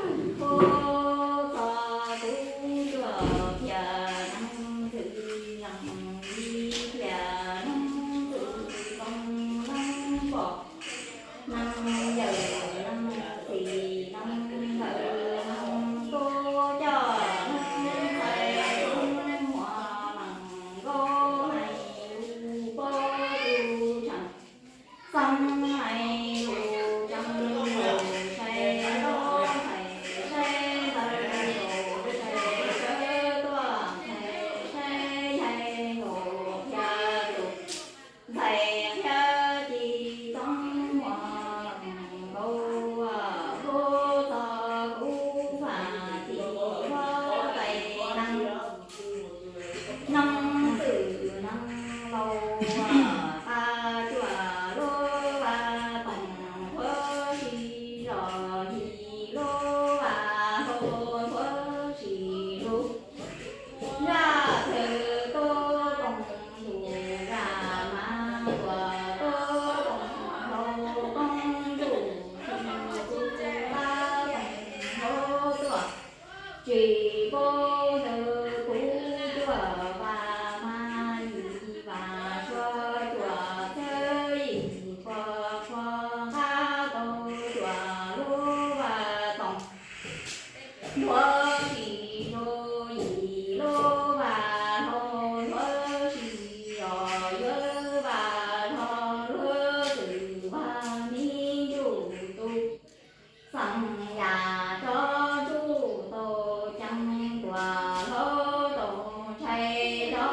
Kub txog kub cuaj phiaj nees ntxwv lees yim phiaj nees ntxwv txoov nees pom nees yawm nees txim nees nkawm nees tub coj nees ntxhais nees muam nees nkauj hais lus paub tus tseem xeeb hais lus tseem lus sai lub ntxhais sai ntxawg nkaus sai sawv tuaj ntxhais sai yaig nkaus phiaj tus ntxhais qhia ci txoov muag nkaus kub txog kub vaj ci hlob tais nees nees ntxwv nees laus qa cuaj lub vaj toog huab si zog yim lub vaj hlau huab si lug zaj txhawv tub koog ntuj zaj mas tuaj tub koog hlau koob ntuj tsis tub qab koog hlau tuaj tsis paub ntawd kuv cuaj vaj mas yim vaj suav cuaj txhawv yim pua qhua qab tau cuaj lub vaj toog huab si zog yim lub vaj hlau huab si zog yuav vaj hlau luag txwm vaj mi ncuj tus xeem yam tso tsuj tau ceev tuaj hlau tau ntshai tso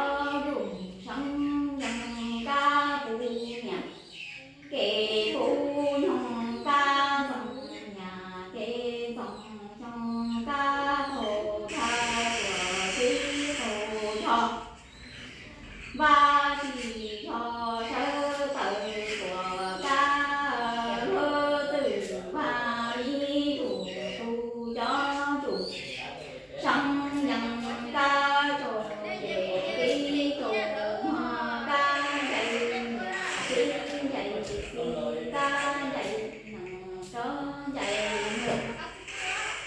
tsuj seev yees kab puv nyiam kev puv nyoog kab txoov nyiam kev txoov xyoo kab qaug thaj tuaj tib qaug zog vaj tsis zog sawv tawm tuaj kab luag txwm vaj li tsuj tus cov tsuj seev yees kab tsaus ces tib tsaus muag kab ncaim nyiam tib ncaim txiv kab ncaim nees tso ncaim nus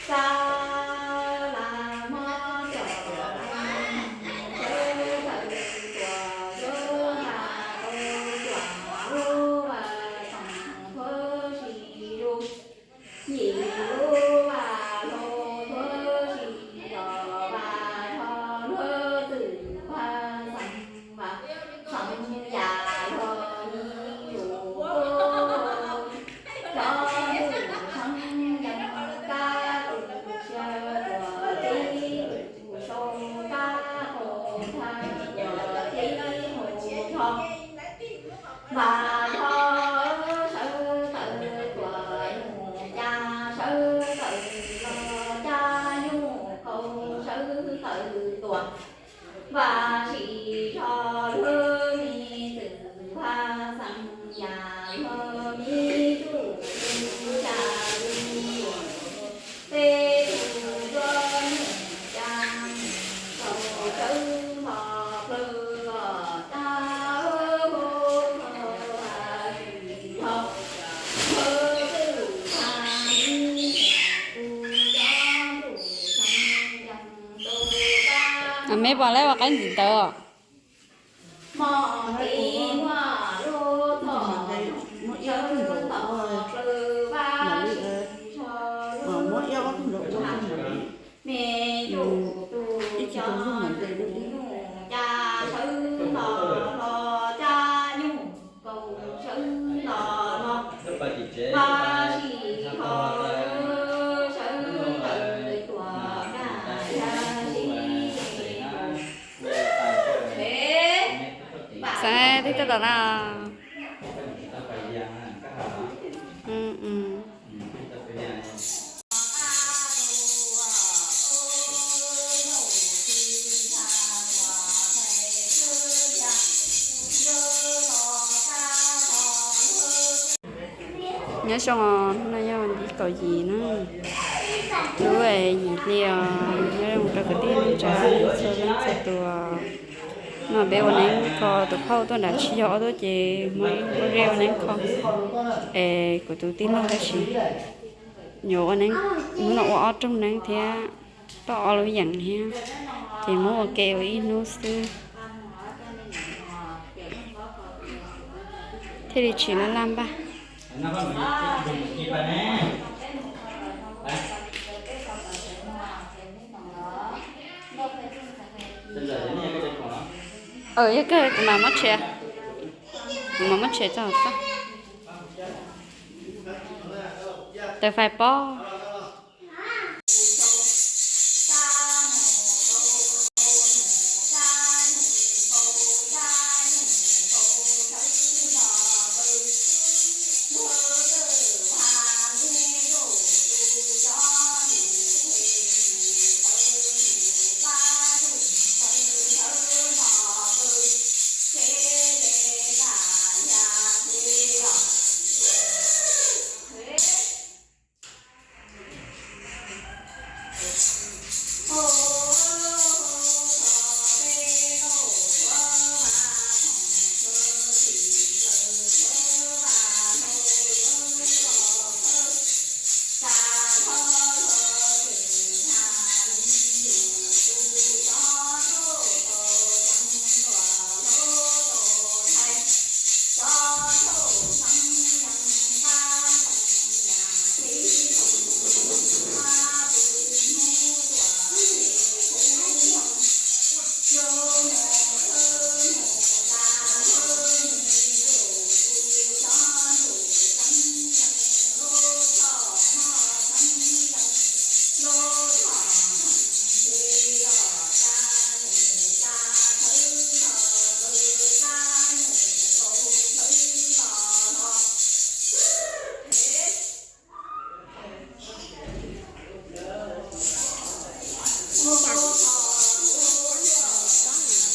kab las mob coj las sawv tawm tuaj yuav vaj tau cuaj lub vaj toog huab si lug yim lub vaj hlau huab si zog vaj zog luag txwm vaj xeem vaj xeem yam luag mi ncuj tus cov ntuj seev yees kab tus sia tuaj tib tus sau kab qaug thaj tuaj tib qaug zog vaj zog sawv tawm tuaj nyuj cas sawv tawm los cas nyuj qaug sawv tawm tuaj vaj tsis zog luag mi txwm vaj xeem yam luag mi ncuj tus cas li peb tus yuav nyuj cas tau sawv hlo plawg los cas vaj tsis zog luag txwm vaj mi ncuj tus cov ntuj seev yees tus kab Meb pom lawv ua qaib ntxiv ntawd os. Muab ib ob tug nrauv ua, muab ib ob tug nrauv ua, ib tsis tau ntuj mas ntes dua ib. Xav twb coj tau na. Nyob zoo, hnub no yog vas thib kaum yim na, lub yim hli os, nyob zoo rau kwv tij neej tsa txhua leej txhua tus. No peb ua neeb kho, tus phauj tuaj nram tsis yog ob tuaj ces muaj ib lub zej ua neeb kho es kuv tus tij laug tab sis Nyuam ua neeb, hnub no ua ob rooj neeb thiab, tau ob lub yeem thiab, ces muab ua ke ua ib hnub xwb, thiaj li tsis laj laj npaj. Yog kawg kuv mam muab tshem, kuv mam muab tshem tso txaj. Taws fais pob.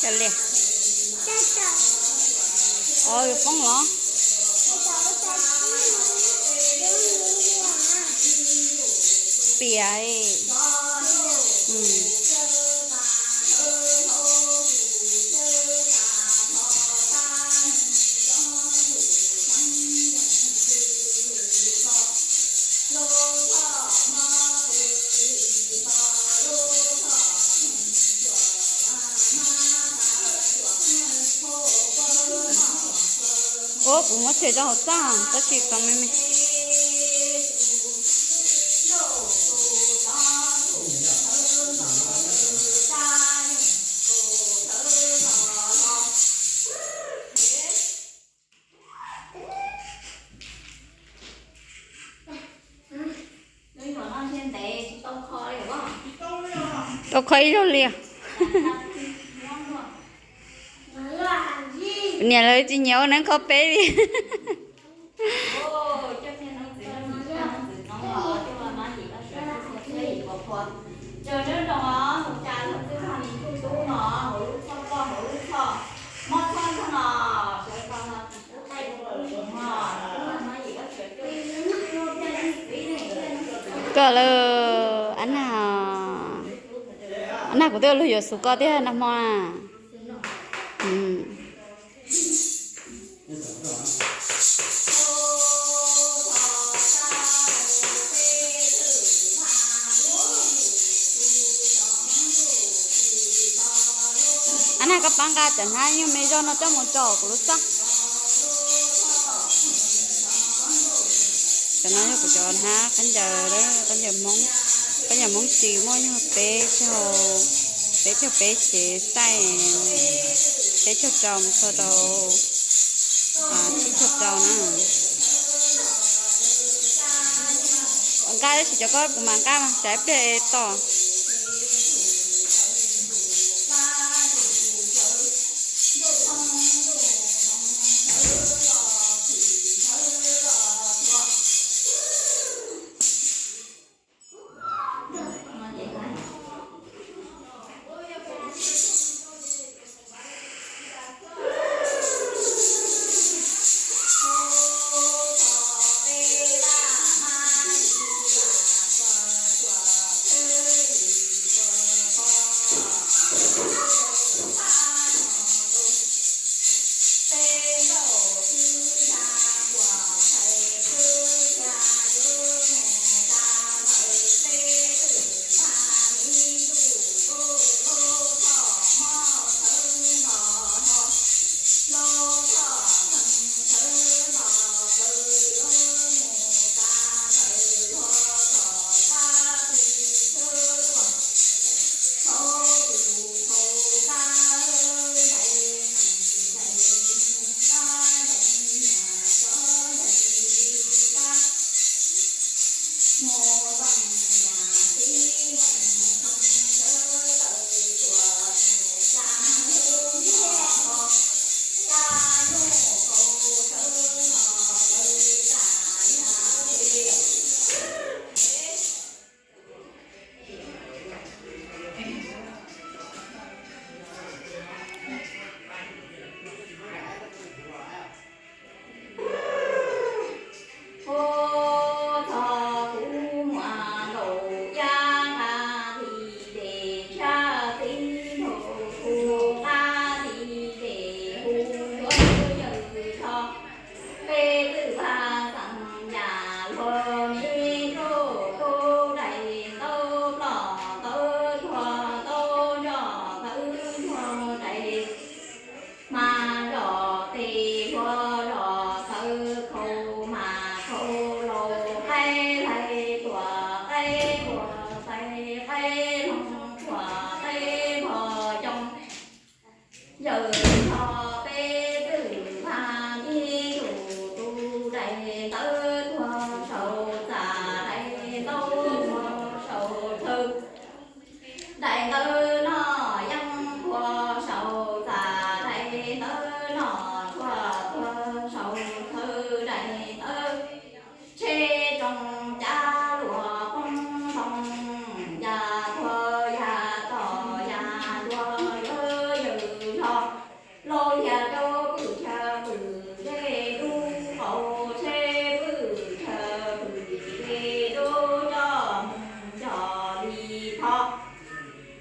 Cov lias, o, poob los. Piam. Ua, kuv muab tshem rau hauv txaj, tab sis tau me me. Tau kho ib zaug lias. Niam lawv tsis nyiam ua neeb kho peb li. Koj lawm, Ab Nag, Ab Nag, kuv twb luag yuav xub koj thiab nag hmo na. Ab Nag, koj pab nqa cov hnab nyuag me zog no coj mus tso kuv lub txaj. Cov no yog kuv cov hnab khaub ncaws, khaub ncaws Hmoob, khaub ncaws Hmoob tsis muaj nyuag peb caug, peb caug peb ces xaij peb caug rau mus txog rau tsib caug rau na. Nqa tab sis cov koj kuv mam nqa mas tsam ib pliag es tom. Qaib loog tshuam teb npog coo, yawm txog peb twm vaj ib yus tus daim tawv tuag saum txaj, daim ntaub tuag saum thawv, daim ntawv noj yeeb tuag saum txaj, daim ntawv noj tshuaj tuag saum thawv, daim ntawv tsheb tsoo cav luam poob ntoo, ya tuag ya tom ya ntuag yuav yawg zog, lauj liag rau pwm chaw pwm zej dub qaum tsheb, pwm chaw pwm zej dub coj mus coj li thov.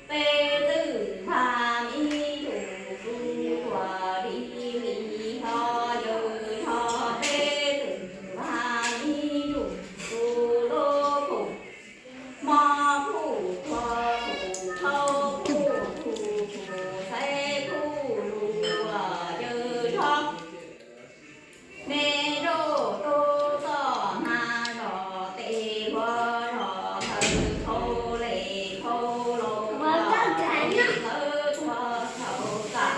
Peb twm vaj ib yus tus tuag li li hlo, yawg zog peb twm vaj ib yus tus lub khuj, mob khuj tuag khuj tshauv khuj khuj khuj xaiv khuj lus, yawg zog me nrauj rub txoj hnav zog tes hluav zog tawv khau les khau laus, ntawv tuag saum txaj,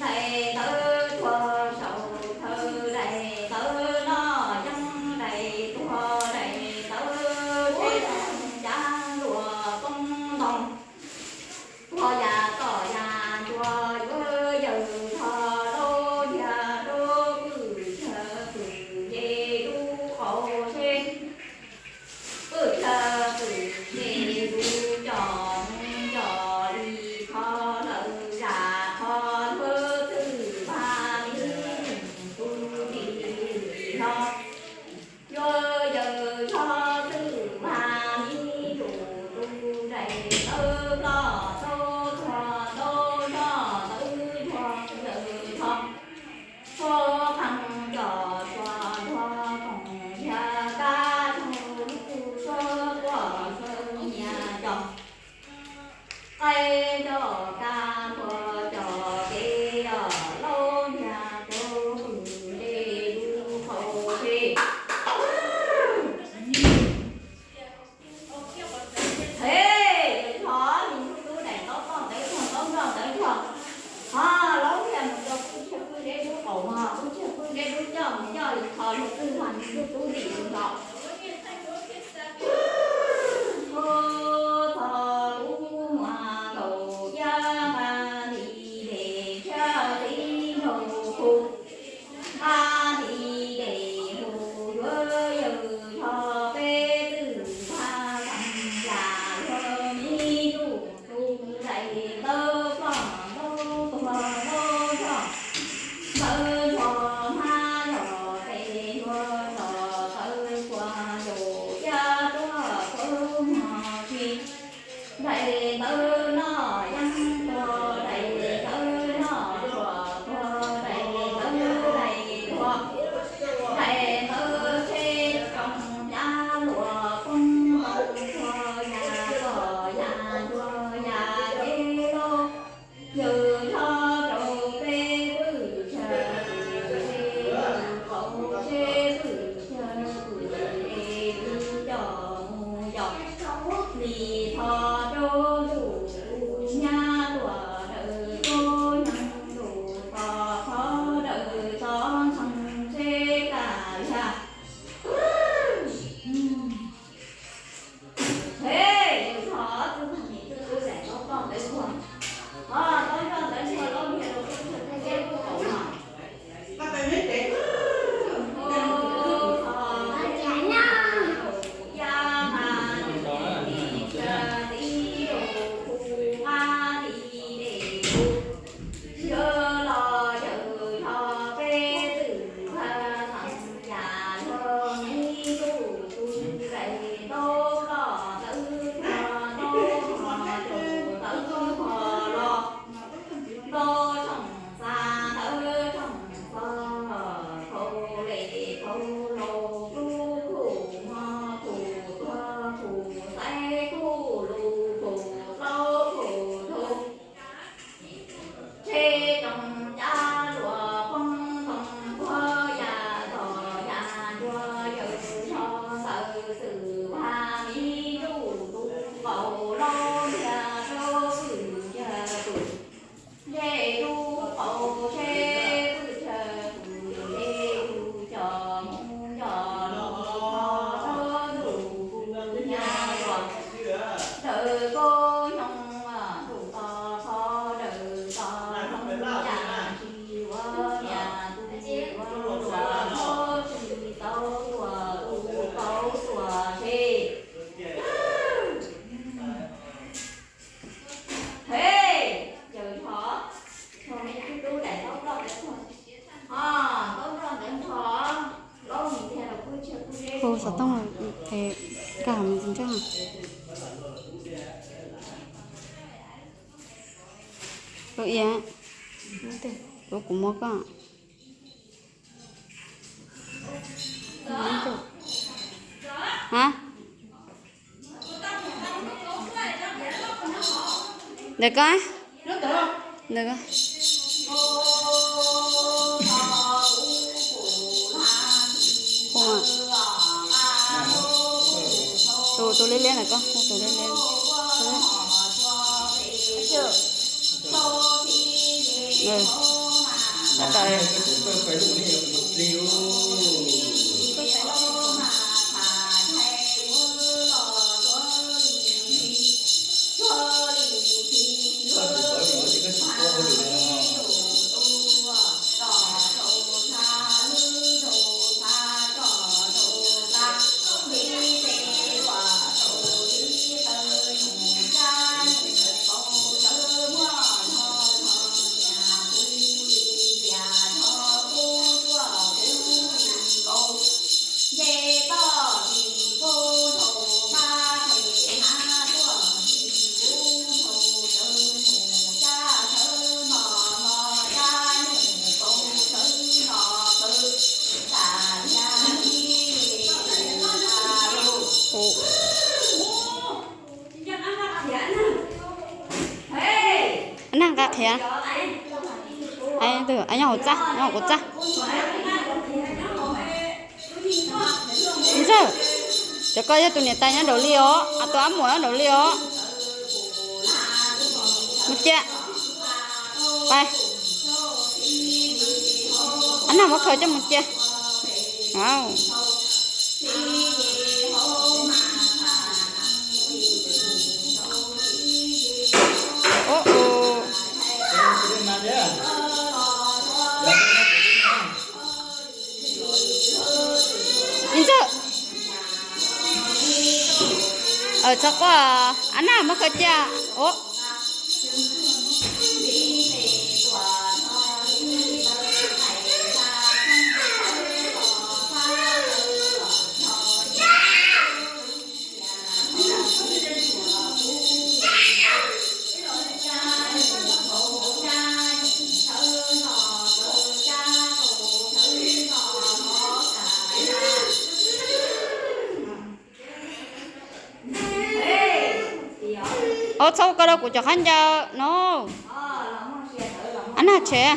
daim ntawv tuag saum thawv, daim ntawv noj yeeb, daim tuag daim ntawv tsheb tsoo cav luam poob ntoo, tuag ya tom ya ntuag yuav yawg zog, lauj liag rau pwm chaw pwm zej dub qaum tsheb, pwm chaw pwm zej dub coj mus coj li thov, lawv zaj thov hlawv twm vaj ib yus tus li li hlo, yuav yawg zog twm vaj ib yus tus daim tawv ploj ntaub tuag ntaub zog ntawv tuag yawg zog, suab qeeg coj suab ntuag koom yag kab tsaug lub suab quaj suab nyiaj coj, qaib coj kab npua coj kev os, lauj liag rau pwm zej dub qaum tsheb. He, yawg zog, me ntsuj dub daim ntaub toj ntawv tuag ntaub nroj ntawv tuag, ho lauj liag mus rau pwm chaw pwm zej dub qaum mog, pwm chaw pwm zej dub coj mus coj li thov, luag twg vaj me ntsuj dub dim tus nrog. Txog kuv muag nkaus yab nqa nti des tshiab txiv nraug hu, nqa nti des hu yuav yawg zog peb twm vaj xeem yam luag me ntsuj tus daim ntawv ploj ntaub tuag ntaub zog, ntawv zog hmab zog pes yuav zog tawv kua yaus yab tuag kua muag tsis, daim ntawv noj yeeb tuag, daim ntawv noj tshuaj tuag, daim ntawv daim tuag, daim ntawv tsheb tsoo cav luam poob ntoo tuag, ya tom ya ntuag ya teb lauj, yawg zog rau peb pwm chaw pwm zej dub qaum tsheb, pwm chaw pwm zej dub coj mus coj li thov, rau tus tus nyab tuaj daws kub nyeeg tus tog qhov daws tov ntseeg tsheb kaj yag. He, yawg zog, twb mus nim twb tub daim ntaub toj ntawv tuag, ho ntaub toj ntawv tuag lauj liag rau peb chaw pwm zej dub qaum no. Yawg los yawg zog peb twm vaj xeem yam luag me ntsuj tus daim ntaub toj ntawv tuag ntaub hmo caum ntawv hmo los, ntaub tshoom xav ntawv tshoom xav, khau les khau laus, lub khuj muag khuj tuag khuj xaiv khuj lus khuj plaub khuj ntug, tsheb tsoo cav luam poob ntoo tuag ya tom ya ntuag, yawg zog ntawd twm vaj me ntsuj tus qaum Hu xov tooj, kaj me ntsis ntsaj. Tus ia, tus kuv muab koj. Ntawm ko, ntawm ko. Tus, tus liab liab ntawm ko, tus liab liab. Nag nqa qhiav. Nyob hauv txaj, nyob hauv kuv txaj. Ntxawg, cov ko yog tus niam tais nyob nraum li os, tus ab muam nyob nraum li os. Mus cia. Pais. Ab nag muab khaws coj mus cia. Ntxawg, txhob quaj, ab nag muab khaws cia. Ob, txhob ua ko rau kuv cov khaub ncaws no. Ab nag tshem.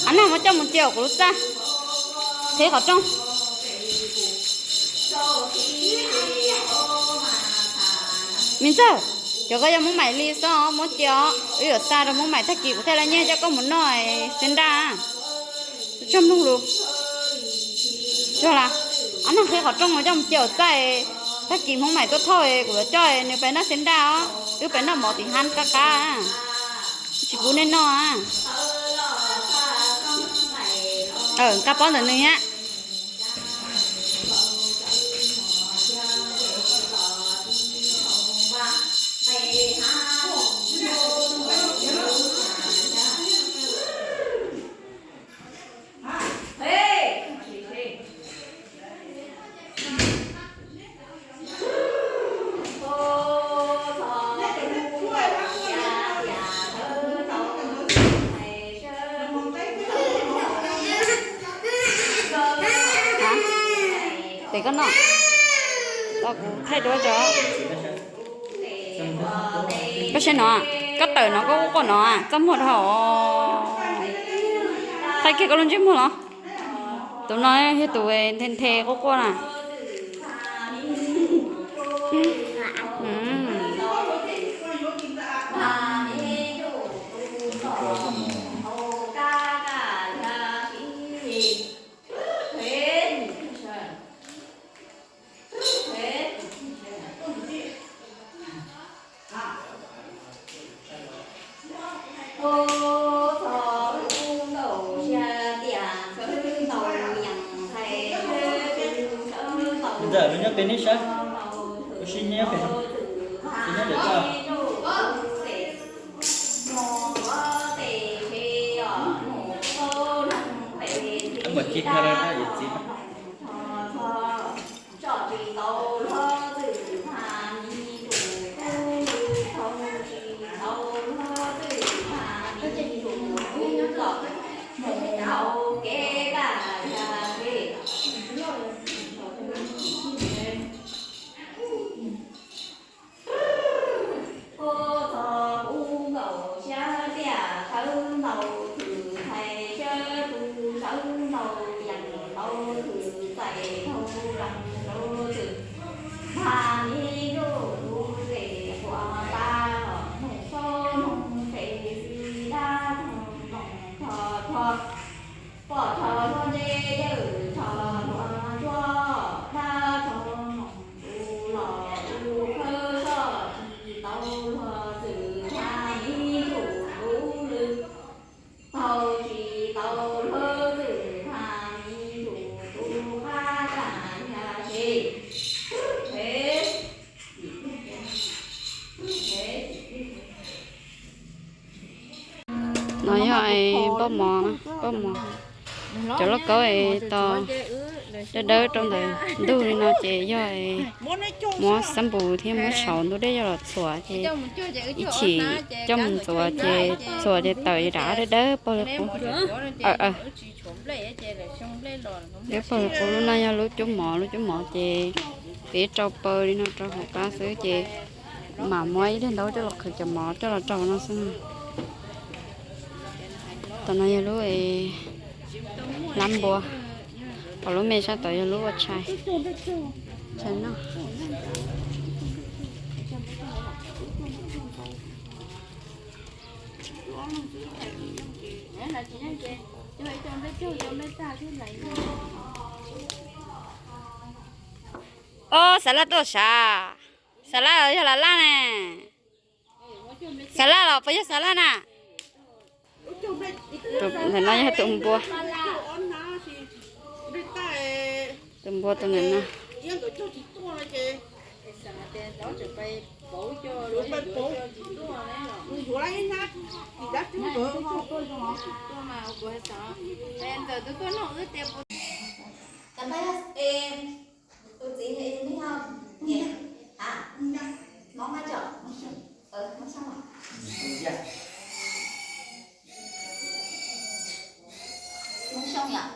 Ab nag muab coj mus cia kuv lub txaj, qhib qhov rooj. Me ntxawg, cov ko yog Hmoob Maim li xwb os, muab cia os, wb yuav xa rau Hmoob Maim, tag kis kuv thiaj li nyiag coj koj mus noj xeeb nraj. Tsis tshua mloog lus. Tsuag las, ab nag qhib qhov rooj coj mus cia hauv txaj, tag kis Hmoob Maim tuaj thauj kuv yuav coj nws pais noj xeeb nraj os, wb pais noj mov tim hab qab qab. Tsis pub nej noj. Nqa pob ntawm nws thiab. Ces koj noj, kuv thaij duab tso. Koj saib no, koj tawm no koj quaj quaj no, txaj muag dhau. Thaij kiag koj lub ntsej muag los. Tus no yog tus nthe nthe quaj quaj na. Lawv nyob pem nej sab, ua si nyob pem no, txiv nyob pem koj. Muam ci kha lawm na, yawm txiv. Koj txog kuv nkaus xyab tiaj khawb ntaus txwm txhais sab tu sawv ntaus yees ntaus txwm txais dhau lees rau txwm npaj me ncuj lub tes quas pab los noog xob noog tes xis dab tog noog tog tog poj tshov hluas ntsej yawm tshov hluas ntsuab dab tog noog tus los tus khawb soj tsis tau luag txwm npaj me ncuj tus lwm. Tau tsis tau hlub txwm npaj me ncuj tus qab kaj yag se. No yog npauj mov, npauj mov. Cov lauj kaub es tos dawb dawb rau ntawm ntug li no ces yog muab xab npum thiab muab saum ntu dej coj los txhuam ces ib chim coj mus ntxuav ces txhuam ces tawm ces rov dawb dawb pawg li qub. Dawb pawg li qub. Lub no yog lub cub mov, lub cub mov ces peb rau pawg li no rau hauv qab xwb ces mam muab ib daim ntaub coj los qhwv cov mov coj los rau no xwb. Tam no yog lub hlab npua, ho lub me sab tod yog lub ua tshais. Tshais noj. Ob, xav laj tuaj sav. Xav laj los yog lam laj ne? Xav laj los puas yog xav laj na? Tus ntawm no yog tus npua. Tus npua tus ntawm no. Tus txiv, neb yog, a, Hmoob Mab Tsom? Hmoob Xyooj yom?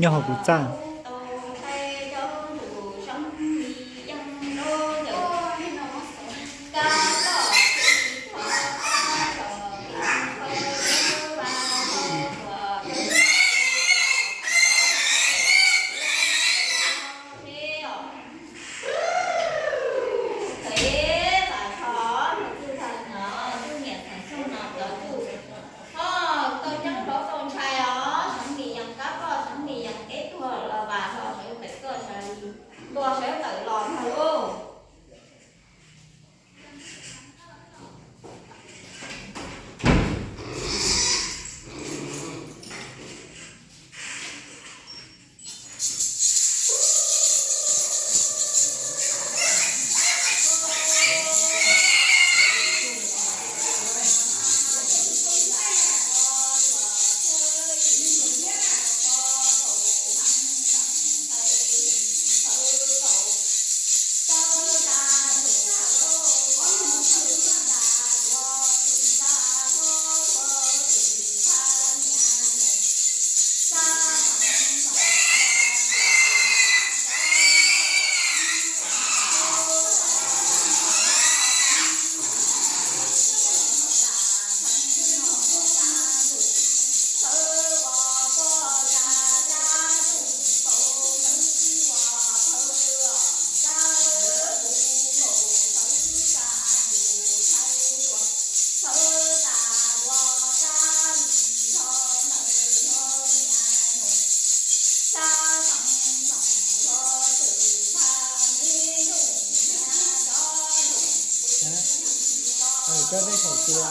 Nyob hauv kuv txaj. Tau nyob hauv tau ntshai os, seev mis yees kab poj, seev mis yees eb tuag los vas los sawv tawm koj sawv li, tuag sawv tawm los nrog lauj. Coj nej thaum tua.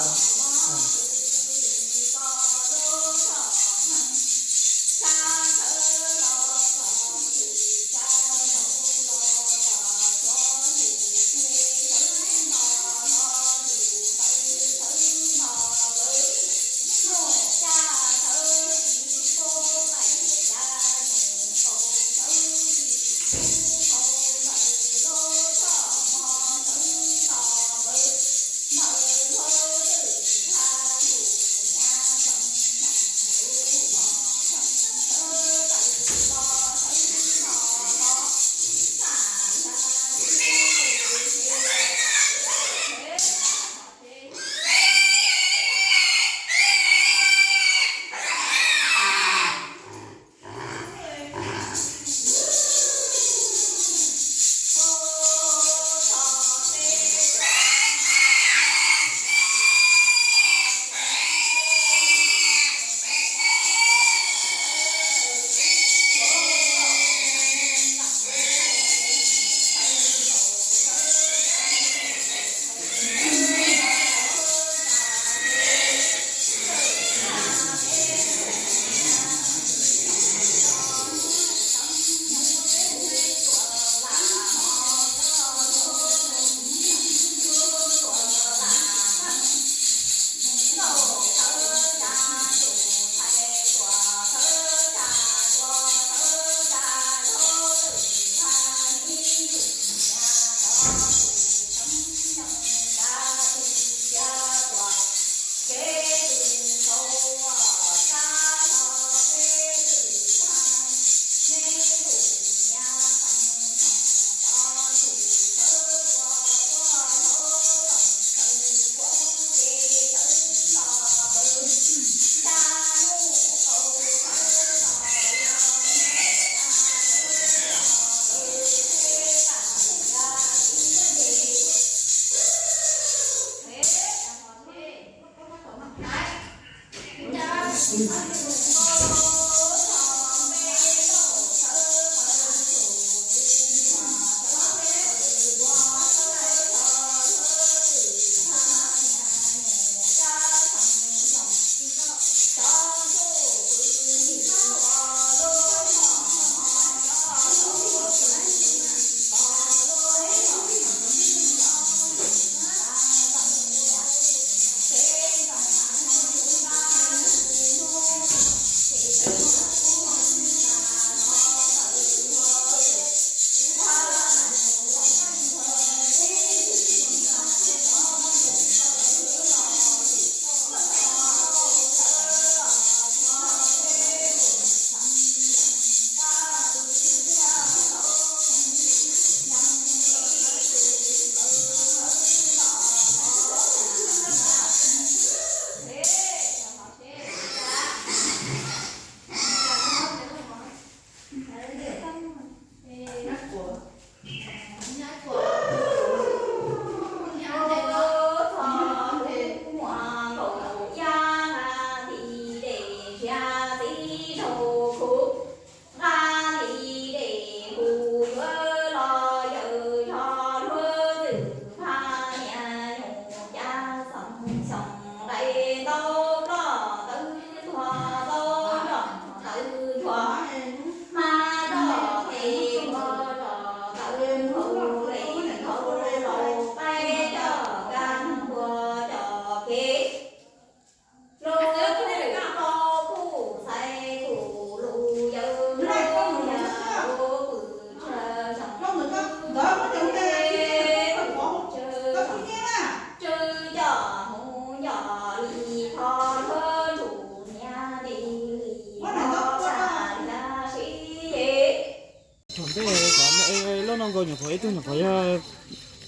Nyuam qhuav ib tug nyuam qhuav yog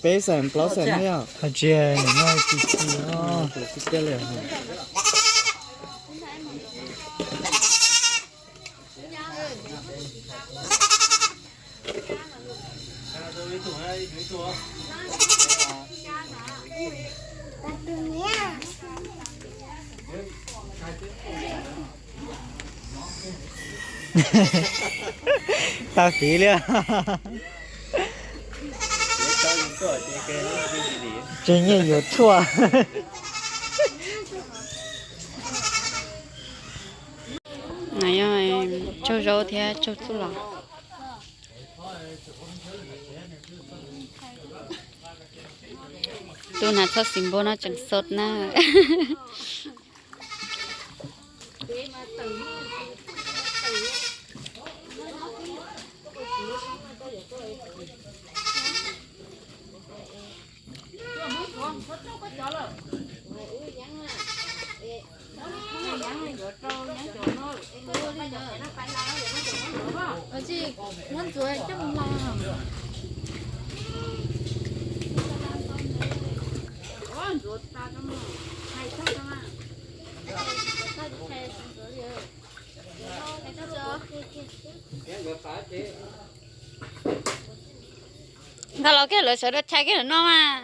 peb xees plaub xees na yom. Hais tias nws noj tsis txi os. Tag fiv li. Tsev nyiaj yuav tshuaj. Tsaug zaub thiab tsaug txuj lom. Tus hnav txhob xis npua no tseem xos na. Ntawd los kiag lawv sawv daws tshais kiag lawm no mas.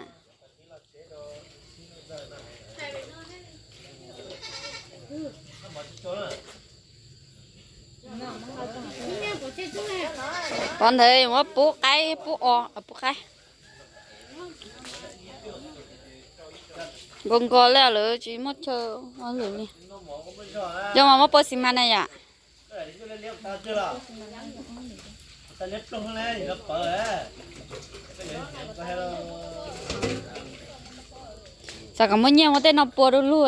Pov ntawd muab pub qaib, pub o, pub qaib. Nkaus nkaus li lawm tsis muaj chaw ua lwm li. Zoo mas muab pua xis mas na yom. Xav kom muaj nyiaj muab tej no pua du lug.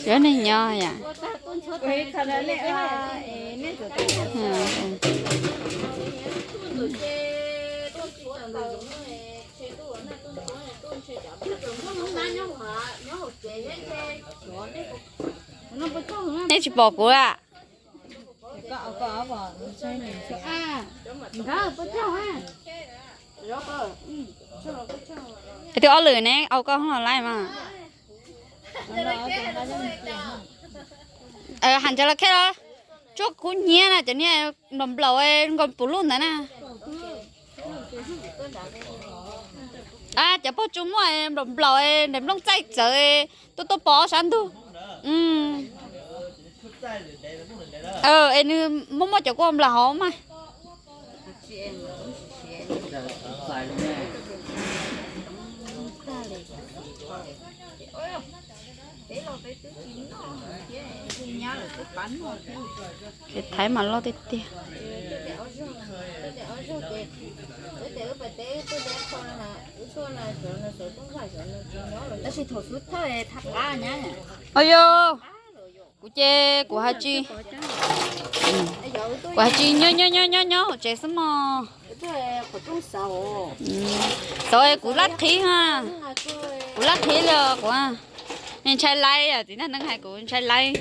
Sawv neeg nyob yom. Nej tsis pom kuv a? Tus ob lwm ne, au koj hoob los laij mas. Has ntawd los khej los. Tsuag kub hnyiab na, cov niag nplaum nplaum nkaus pum luj ntawd na. Cov pog tsu muaj nplaum nplaum nplaim nplooj txaij txawv, tuaj tuaj pov sab ntug. Es nws muaj muaj cov kua nplaum hauv mas. Kev Thaib mas loj tiag tiag. Tab sis thaum xub thawj thab qab nyab. Kuv ces kuv hais tsis, kuv hais tsis nyob nyob nyob nyob nyob hauv tsev xwb mog. Xav kuv lab qhib ha, kuv lab qhib li kuv. Ntshai laib, txiv ntaj neeb hais kuv ntshai laib.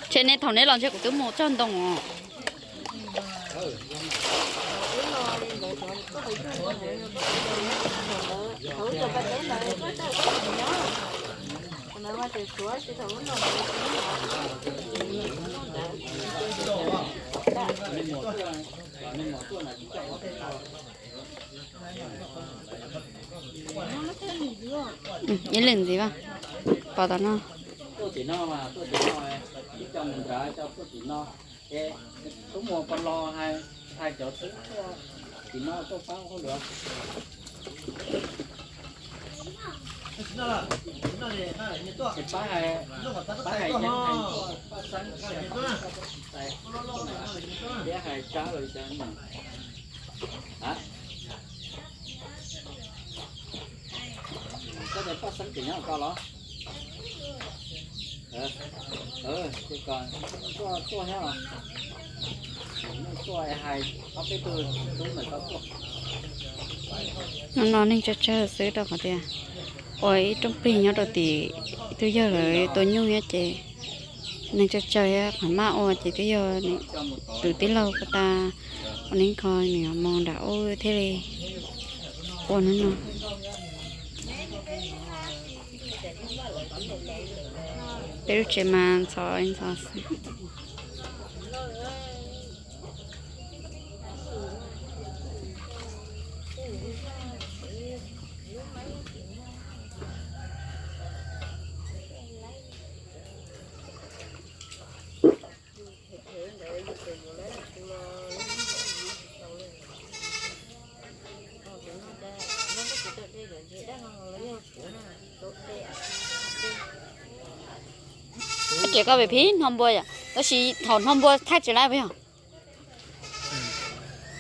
Ntshe ne thaum neb los ntshe kuv twb mus txog ntoo os. Ib leeg ntxiv, pom tom no. Tuaj tim no mas tuaj tim no, ib co mus nrad, ib co tuaj tim no. Es tub muag pos los hais, hais cov tub tuaj tim no tuaj pab hauj lwm. Pab hais, pab hais yeeb hais paj xeeb, peb hais tsab los li cas no. Koj tes paj xeeb tseem nyob hauv ko los? Ces kom tuaj nyob los. Hnub no neeg tsawg tsawg xwb rau qhov tias ua ib rooj plig nyob rau tim tus yawg lawv tua nyuj thiab ces neeg tsawg tsawg thiab qhov maj ua ces twb yog tus tij laug ko tas ua neeb kho nws mus nram ub thiaj li ua hnub no. Peb lub tsev mas ntxhov ntxhov xwb. Ces koj pem phib hno npua yom, tab sis thaum hno npua thaij tsis laib puas yog?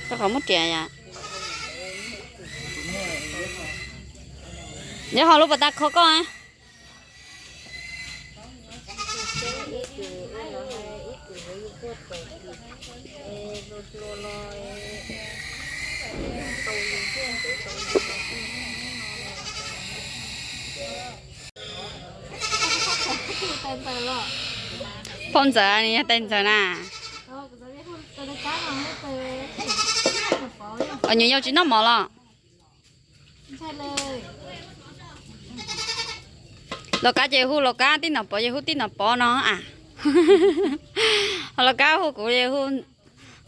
Rau qhov muab riam yom. Nyob ho lub pas tas kho koj. Phauj Ntxawm, nws yog tais Ntxawm na. Os, nyuam yaus tsis noj mov los? Los Kab ces hu Los Kab, tij Nom Pov ces hu tij Nom Pov no a. Los Kab hu kuv ces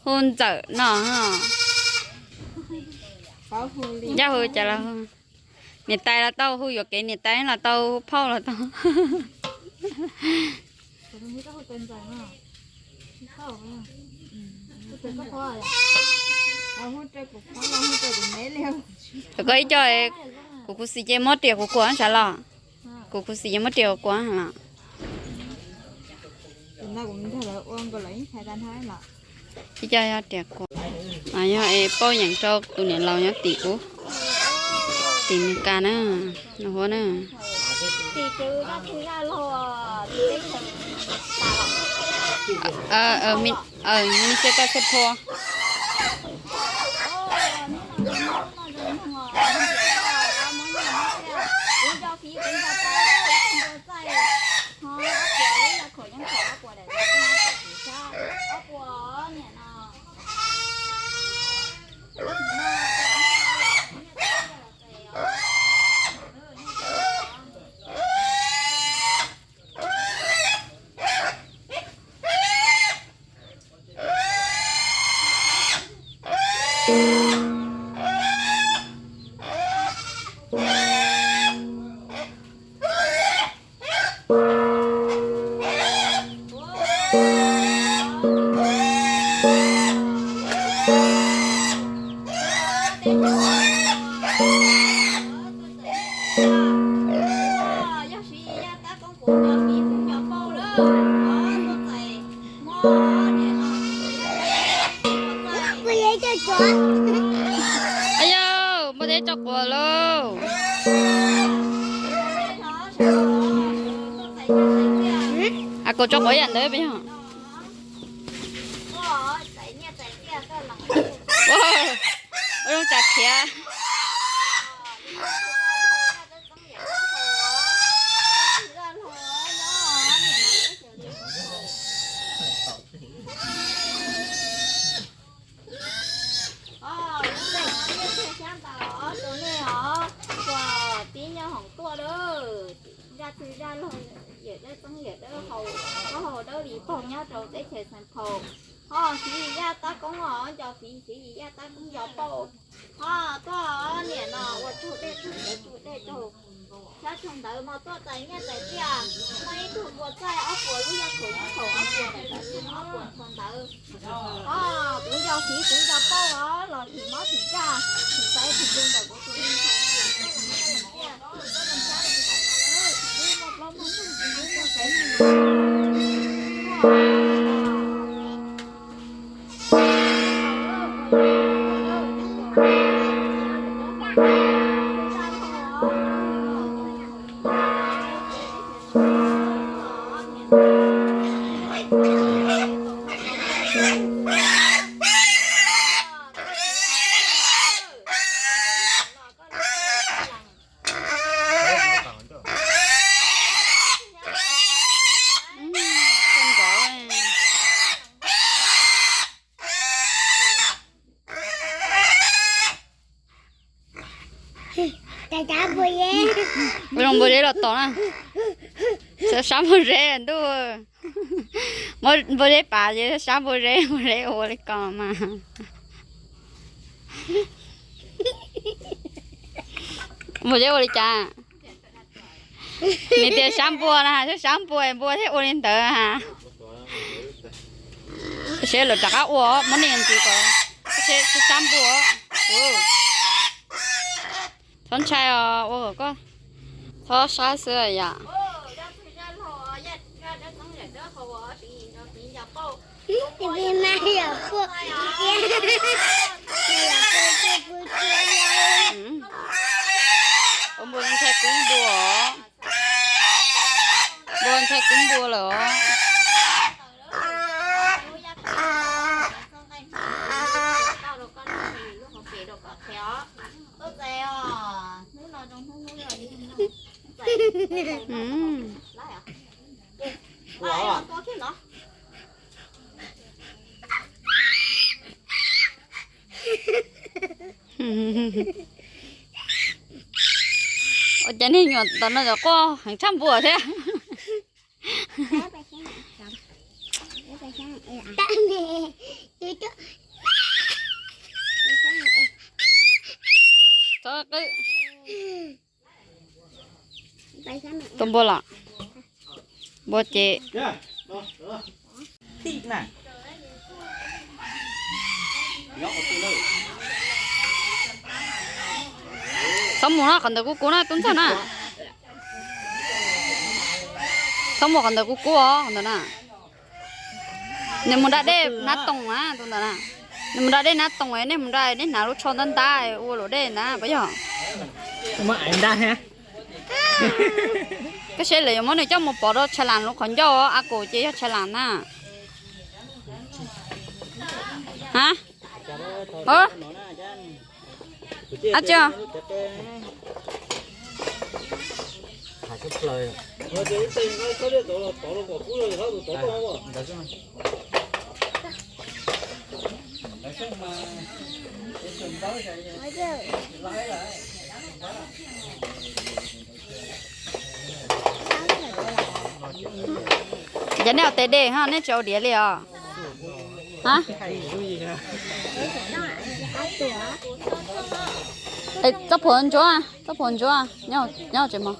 hu Ntxawm no. Ncaj hu cas los hu. Niam tais los tau hu yuam kev, niam tais los tau hu phauj los tau. Koj ib co, kuv khuv xim ces muab riam kuv kuam sav los. Kuv khuv xim ces muab riam kuv kuam los. Ib co yog riam kuam. Yog es pauj yeem rau tus niam laus nyob tim ub, tim Mes Kas na, nus huab na. Yog, muaj deb tso quav lauj. A, koj tso quav yam ntawd peb yog. Ua zoo tsa khiav. Tib nyuag hoom tuaj lawm, zaj twg zaj laug, yawm dawb txeeb yawm dawb haus, dawb haus dawb li poog nyob rau teb chaws Xeev Phaum. Ho Fiv Yim Yaj tab koob os, nco Fiv, Fiv Yim Yaj tab koob nco pauj. Ho tuaj niam no ua tsaug dej tsaug cawv tsaug dej tsaug xyab tsaug ntawv mas tuaj txais nyiaj txais txiaj, muaj ib tug npua txaij ob puas lub yaj khaum nyob khaum ob puas daim tawv ob puas txhua ntawv. Ho kuv nco Fiv kuv nco pauj os, los thim mob thim ntsaj thim xaiv thim ntuag ntawm kuv tus me ntxhais tias koj zoo nyiaj zoo txiaj, koj zoo xyab zoo ntawv no lawm, kuv muaj plaub muaj ntug kuv muaj xaiv muaj ntxuav. Ua zoo npua zeb los tom na. Sab npua zeb ntuj. Muab npua zeb pav ces sab npua zeb, npua zeb ua li ko mas. Npua zeb ua li cas? Nws tias sab npua na, sab npua, npua thiaj ua li ntawd. Seb lawv rov qab ua, muab nej ntxiv kom seb sab npua. Txhob ntshai os, ua kom koj txhob sab xwb yom. Ua npua ntshai kub npua. Npua ntshai kub npua lawm os. Ua cas nej nyuam tom no cov quaj heev tshaj npua thiab. Tus npua los, npua ces txhob mus no, qhov ntawd kub kub na tub ntxawg na. Txhob mus qhov ntawd kub kub os, qhov ntawd na. Nws mus nram dej Nab Toom na, tus ntawd na. Nws mus nram dej Nab Toom, nej mus nram dej, nej hnav lub tsho ntab ntab ua luam dej na puas yog? Koj saib lawv yuav muab nws coj mus pov rau Tshaj Lam lub qhov ncauj, a kum ces yog Tshaj Lam na. Ha? Ab tsi. Ces nej ua tes dej ho nej tsis ua diav li os? Ha? Txoj phuam ntsuab, txoj phuam ntsuab nyob hauv tsev mog.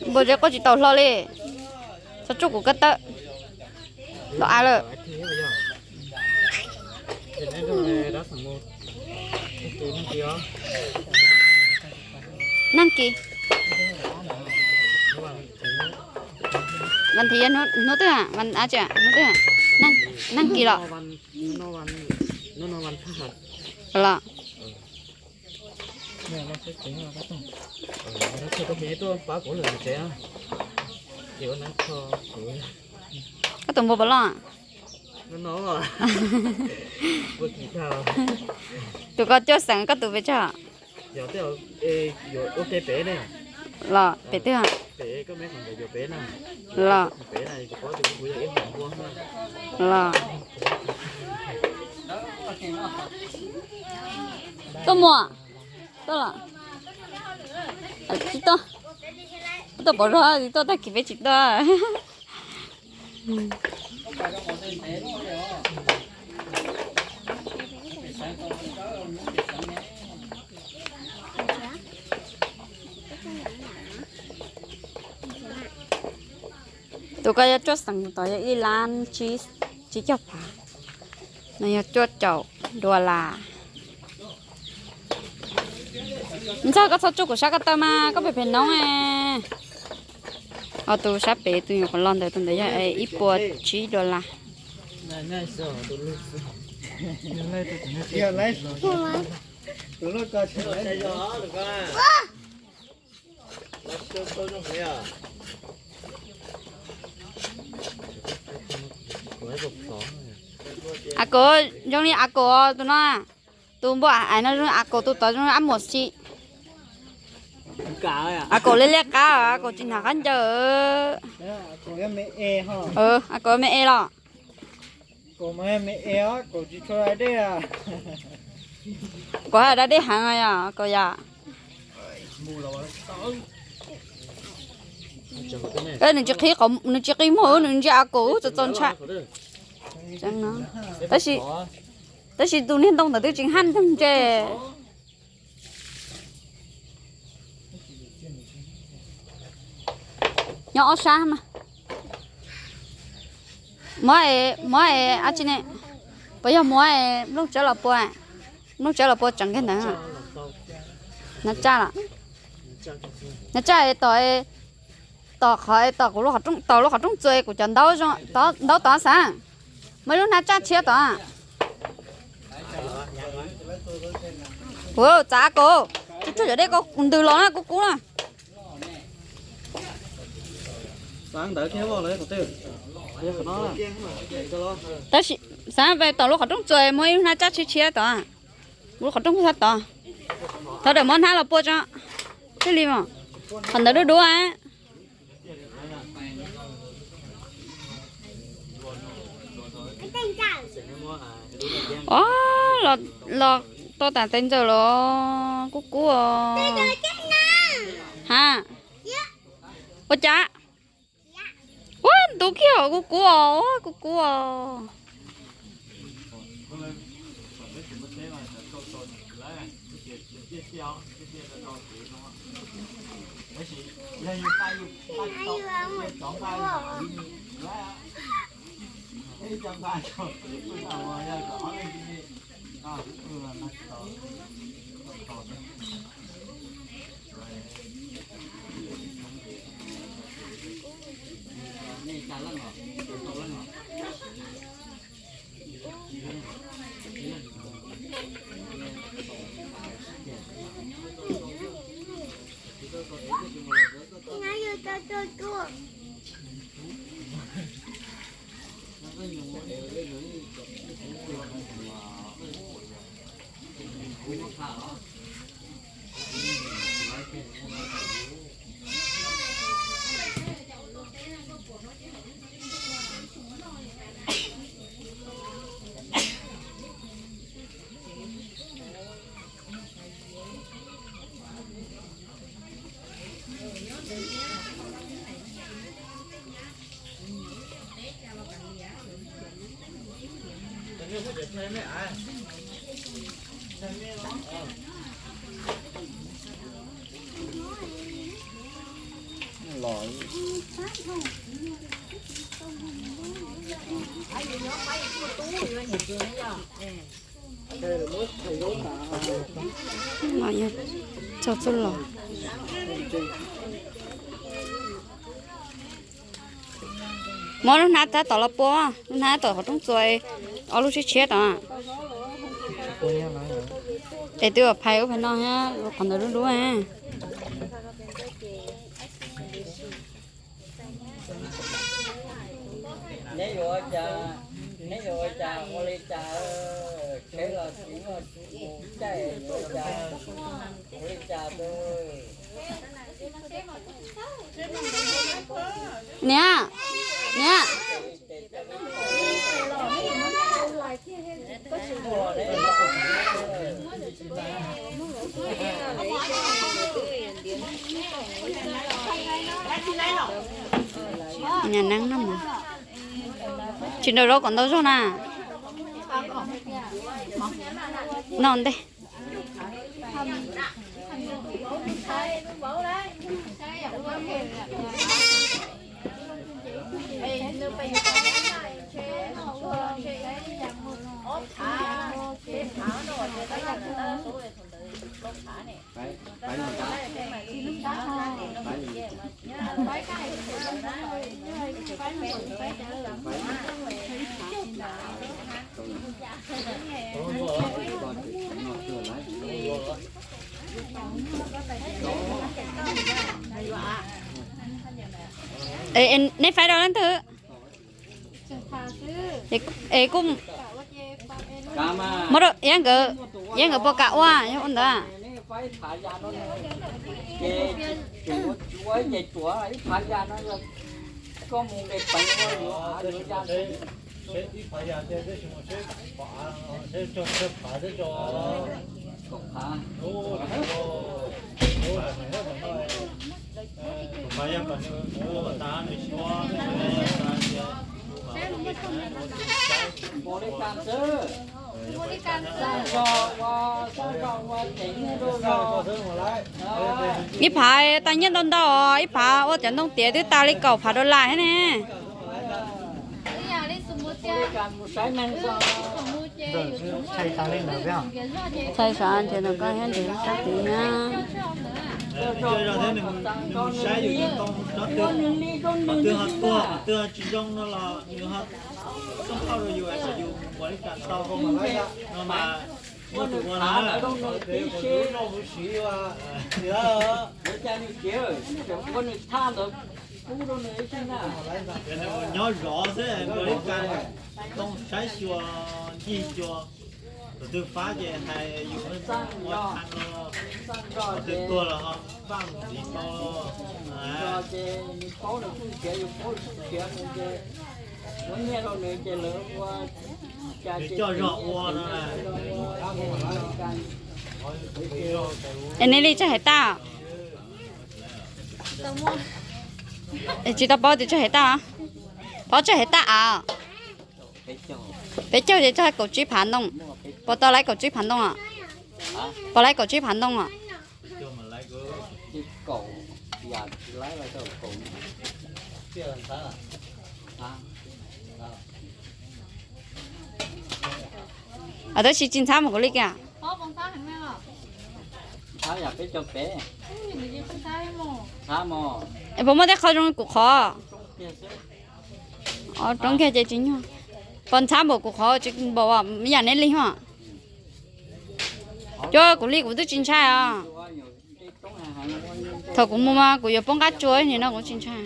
Npua zeb quaj tsis tau hlo li. Txhob tsuj kuv kab tawb. Los av lawm. Nag kis. Vas thiv yog hnub twg? Hnub twg? Nag kis los? Los. Koj tus npua puas loj? Tus koj cuaj xeem, koj tus pes tsawg? Los pem twg? Los. Los. Tuaj muam. Tuaj los. Tsis tuaj. Tuaj pom zog tsis tuaj, tag kis peb tsis tuaj. Tus ko yog cuaj xeem, tus tod yog ib lab tsib caug phav, no yog cuaj caum dollar. Ntxawg, koj txhob tsuj kuv sab ko taw mas koj phem phem noob. Ho tus sab pem tus nyuam qhuav los ntawd, tus ntawd yog ib puas tsib dollar. A Kaum, zoo li A Kaum tus no. Tus npua ais no zoo a kaum tus tod zoo ab muam xi. A kaum liab liab qab, a kaum tsis hnav qab ncaws. A kaum me e los. Kaum haj da dej heev yom kaum yom. Nws tsis qi, nws tsis qi muag, nws ntsia a kaum txaus txaus ntshai. Tab sis tus niag ntoo ntawd twb tsis haj ntsees. Nyob ob sab mas. Muab, muab, ab tsi ne, puas yog muab nplooj tsawb los pua, nplooj tsawb los pua tseev kiag ntawd. Nab tsaj los, nab tsaj tom, tom qhov, tom kuv, tom lub qhov rooj txuas kuv cov ntaub tod xav. Muaj ib lub hnab tsaj tshiab tod. Kuv txav kaum, tsuj tsuag cov dej ko ntws los na kub kub na. Tab sis xav tom lub qhov rooj txuas muaj ib lub hnab tsaj tshiab tshiab tod. Lub qhov rooj txaj tod. Thov daws muab hnab los pua tso. Thiaj li mas. Qhov ntawd dub dub. Os, los tau tas tes ntxawm los kub kub os. Ha, ua cas? Ua ntu kiag os, kub kub os, ua kub kub os. Txog txuj los. Muab lub hnab tab tom los pua, lub hnab tom qhov rooj txuas, ob lub tshiab tshiab tod. Es twb phais ub phais no thiab, qhov ntawd dub dub. Neb yuav ua cas, neb yuav ua cas ua li cas, tsheb los tsis muaj caij yuav ua cas, ua li cas. Niam, niam. Niam neeb no mas tsis nrog zaub kom ntau zog na. No ntej. Es neb faib rau leej twg? Es kuj muab rau Iab nkawd. Yeej nkawd puas kam ua, yog ua ntawd. Ib phav tau nyiaj ntau ntau os, ib phav ua cov ntoo tiav twb tau li kaum phav dollar thiab ne. Tshais sav nrhiav ntawm koj thiab nrhiav sab tid na. Saib yus cov ntoo, twg ho tuag, twg ho tsis zoo no los nws ho txob qhauj rau yus, kom yus ua li cas tau no mas muaj tus ua no. Nws nyob zov xwb, ua li cas ntoo saib xyuas ncig xyuas, tus twg fab ces hais yus ua tha no, tus twg tuag los ho faj ntxiv tau. Nws coj zog ua no. Es nej li tso hais tag? Tsis tau paub tias tso hais tag. Paub tso hais tag a? Peb caug ces tso kaum tsib phav ntoo. Puas tau laiv kaum tsib phav ntoo os? Puas laiv kaum tsib phav ntoo os? Tab sis tsis ntxhab mus kuv li kiag. Es puas muaj tej qho zoo kuv qhov? Roob kiag ces tsis nyuaj. Puas ntxhab npaum kuv qhov tsis npaum yam neb li os? Cov kuv li kuv twb tsis ntshai os. Thaum kuv mus mas kuv yuav poob qab tsua nim no kuv tsis ntshai.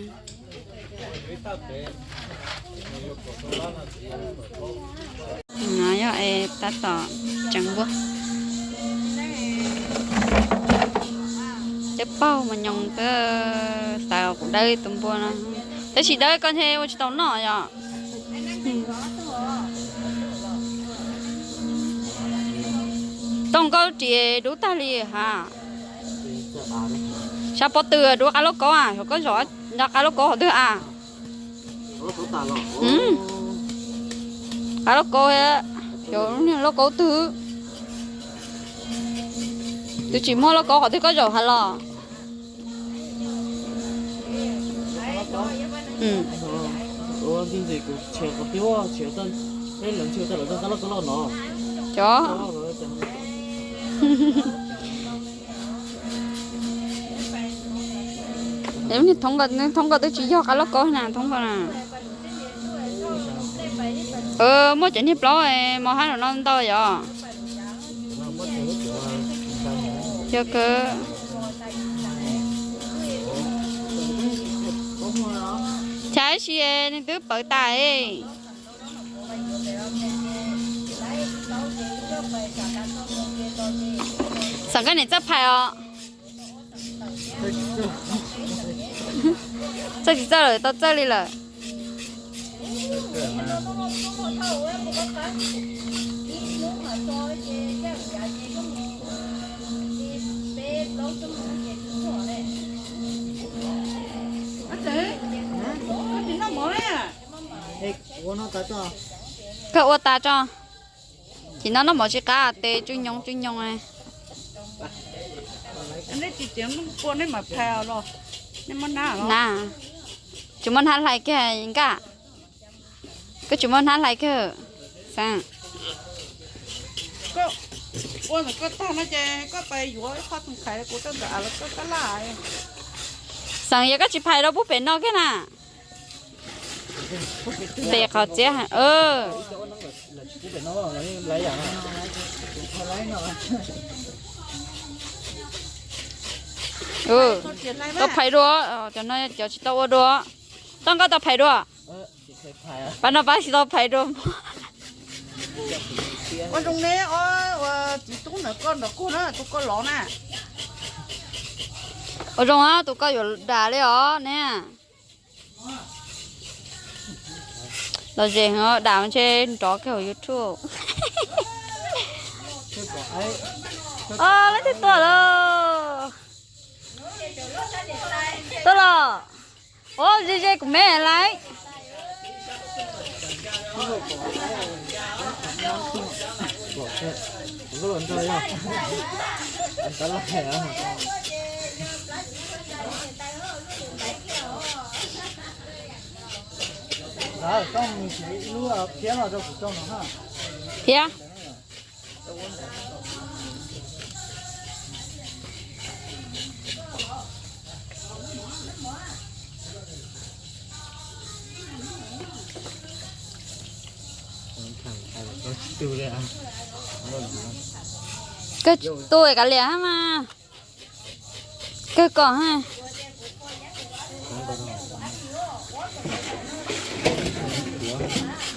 No yog es tab tom tseev npua. Cov paug mas nyoos xav kuv dawb tus npua no. Tab sis dawb koj ntshe ua tsis tau noj yom. Tooj, koj ris dub tag li ha. Sab pob tw dub qab lauj kaub a, koj zaum nrog qab lauj kaub qhov twg a? Qab lauj kaub, xyov lub niag lauj kaub twg. Twb tsis muaj lauj kaub qhov twg koj zaum ha los. Cov thoob ko, thoob ko twb tsis yog qab lauj kaub na, thoob ko na. Muaj cov niag plaub mos hab no ntau yom. Yog kawg. Chav si nws twb pawv tas. Xeem koj niam txawj phais os. Txawj tsis txawj lawm, tau txawj li lawm. Koj ua tas tso. Ces no noj mov tsis qab tes tsw nyoos tsw nyoos. Na, tsis muaj hnab hlais kiag nkaj. Koj tsis muaj hnab hlais kiag. Xeem, Xeem, yog koj tsis phais rau pub pem no kiag na. Pem qhov txiav. Tau phais dua, cov no cov tsis tau ua dua. Toj, koj tau phais dua? Pab no pab tsis tau phais dua. Ua zoo ne, ua Txiv tub ntawm koj nrog kuv na, tus koj lov na. Ua zoo, tus koj yuav dag li os ne. Los ze heev, dam ntshe nrov kiag hauv YouTube. Leej twg tuaj lawm? Tuaj los. Ua ze ze kuv me lawm. Thiab. Kawg tu kav liam hab mas. Kawg kom hab.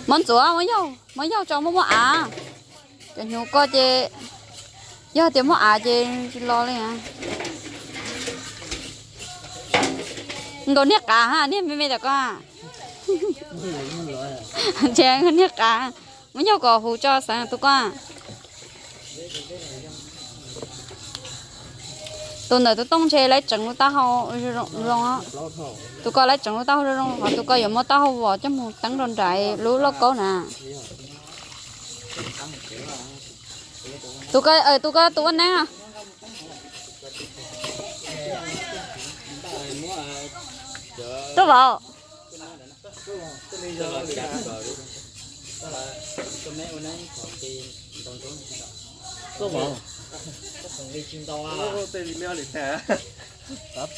Muab ntxuav, muab yaug, muab yaug tso, muab muab av. Cov hnyuv ko ces yog tias muab av ces tsis los li. Nkaus niag qav hab, niag me me tom ko. Ntshe niag qav, muab yaug kom huv tso xeev tus ko. Tus ntawm tus tooj ntshe lawv tseev lub taub hau zoo zoo. Tus ko lawv tseev lub taub hau zoo zoo, ho tus ko yuav muab taub hau vos coj mus teeb rau nraim lub lauj kaub na. Tus ko, tus ko tus ua neeb. Tuaj vauv.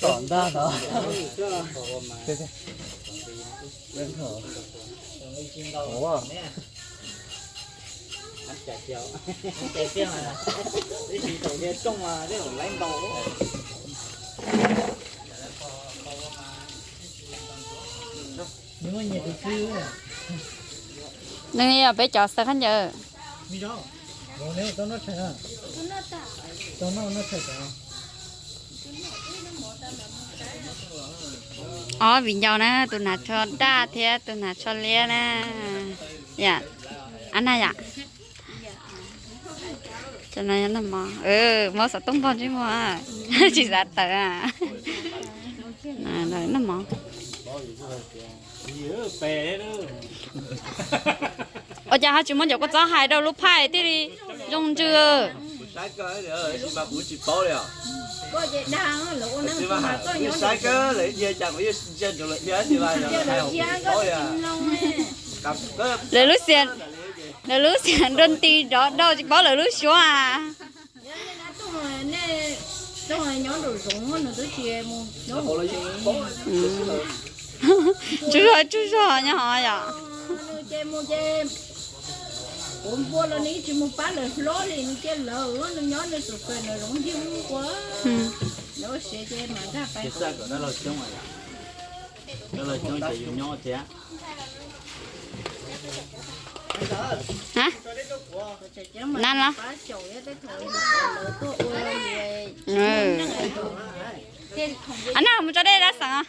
Tom ntag no. Nws yog peb cov xav khaub ncaws. Ob viv ncaus na, tus hnav tsho daj thiab tus hnav tsho liab na. Yam, ab na yam. Muab xov tooj npog ntsej muag, tsis xav tawm. Noj mov. Ua cas ho tsis muab ncov kua txob hais rau lub phaij thiaj li zoo ntsws. Lawv lub xiam, lawv lub xiam nrog nti nrov dhau tsis paub lawv lub suab a. Tsuj zog tsuj zog nyob hov yom. Hab? Nab los? Ab, nab mus tso dej dab xeem.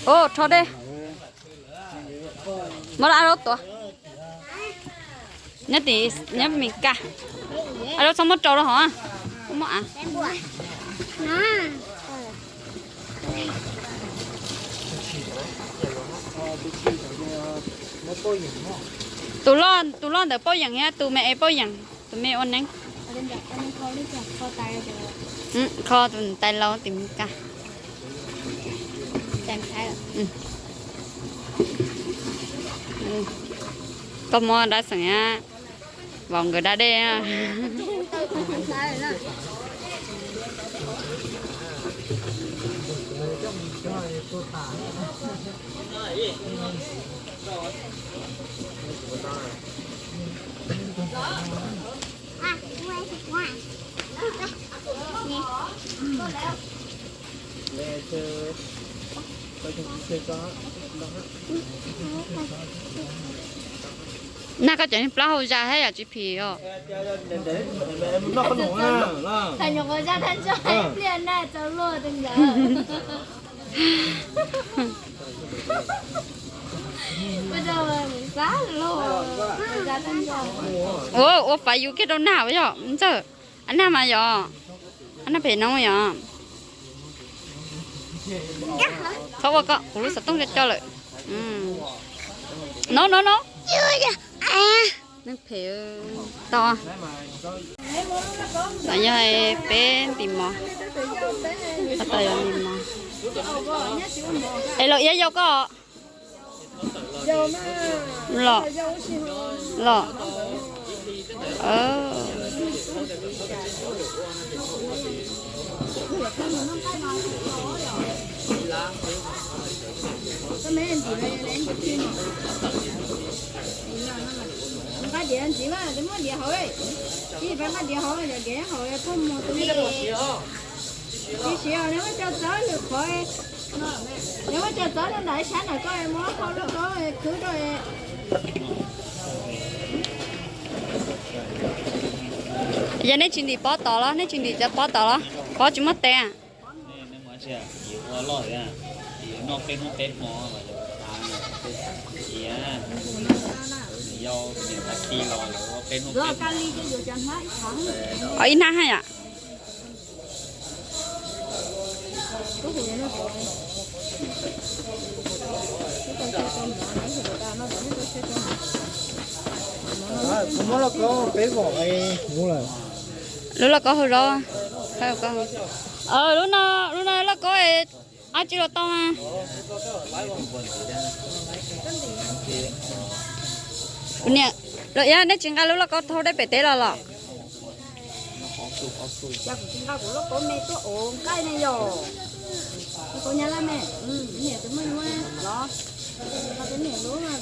Ua rho dej. Muab rau ab laub tuav. Nyob tim, nyob Mes Kas. Ab laub txhob muab rau rau hov. Muab av. Tus loj, tus loj ntawd pauj yeem thiab tus me es pauj yeem, tus me ua neeb. Kho tus tais laus tim Mes Kas. Koj muab dab xeem, vauv nkawd da dej. Nag koj cov niag plaub hau zaj thiab yom, tsis phim os. Ua, ua fav yus kiag rau nag yom ntxawg. Ab nag mas yom, ab nag pem no yom. Txhob ua koj, kuv lub xov tooj co co lawm. No no no. Neeg phem to. Yog peb ntim mov, ntim mov. Es los iab yau koj. Los, los. Nqa diav ntxiv mas, muab diav hauv, ib pab nqa diav hauv, yog diav hauv puag mus tus li. Tsis siav, nws muab cov txawb lwm qhov, nws muab cov txawb rau nram sab nram koj, muab hau lub koj khwb rau. Yog nej tsis ntim pob tod los, nej tsis ntim cov pob tod los, pob tsis muaj tes. Ib hnab haj yam. Lub lauj kaub hauv zos. Lub no, lub no lauj kaub, ab tsi los tau mas. Kuv niam, los yog nej tsis nqa lub lauj kaub thauj dej pem teb los los? Cas kuv tsis nqa kuv lub kaub me tuaj ua nqaij ne yom? Lub kaub nyab laj me, niam tus muaj ib lub los.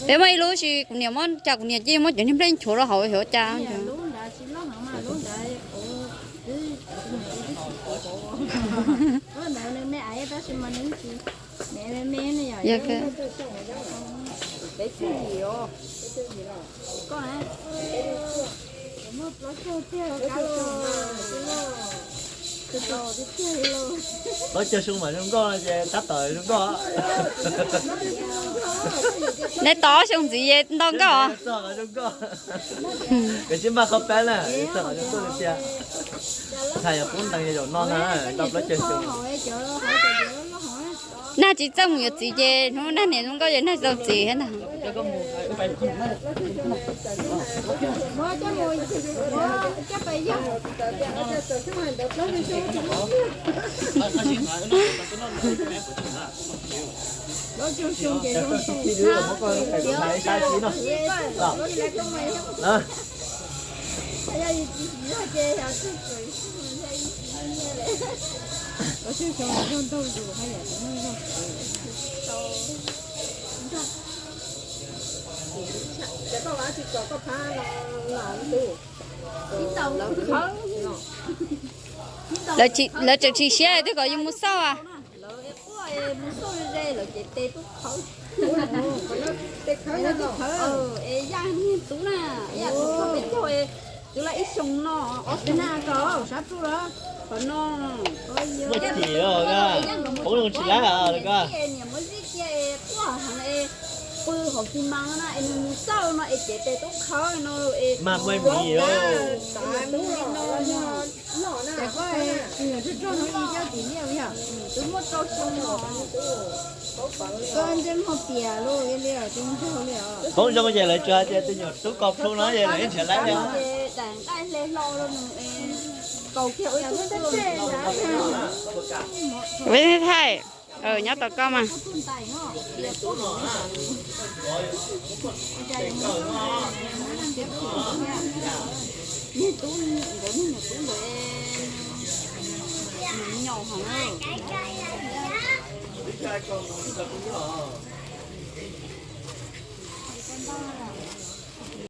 Peb muaj ib lub, sis kuv niam muab, cas kuv niam cia muab cov niag nplej nchuav rau hauv xyov cas. Lub ntawd tsis loj heev mas lub ntawd, lub ntawd nws me aiv tab sis mas nws tsis me me ne yom. Peb tsis yim os. Koj na, muaj plaub caug tiag los, plaub caug xyoo mas zoo nkauj ces tab tom zoo nkauj. Nej tau ob xyoo ntxiv es ntau nkauj os. Zoo nkauj. Koj tsis maj qhov pab na, zoo nkauj tiag. Ntxhais yog qub ntees zaum no na, tau plaub caug xyoo. Nag tsis txawj mus yuav txiv ces hnub nag niam zoo nkauj ces nag tsis tau txiv thiab ntag. Lawv tseem tsis siab twb kom yus mus xauj. Lawv quaj mus xauj ze lawv ces tes tub qhawv. Es yaj niag tub na, yaj tub peb caug, twb lawm ib xyoos no, ob xyoos na, sab pluj los qhov no. Muaj cim, qhov zoo tsis laib ko. Niam muab zij cia es quaj heev es pw hauv xi mas no na es nws mus xauj no es cev tes tub qhawv no es mas muaj mis li no. Twb muaj rau xyoo no. Koj ntsej muag piam lawm li os, zoo nraug li os. Qoob zoo ces lawv tsuas hais tias tus nyuam tub kaus plhu no ces lawv ib nrhiav laib li os. Daim nqaij hle hlo rau nws es kaus kiag ua ib tug. Thaij, nyob tau koj mas. Niag tub, nkawd niag nyuam tub ntawd nws nyaum heev.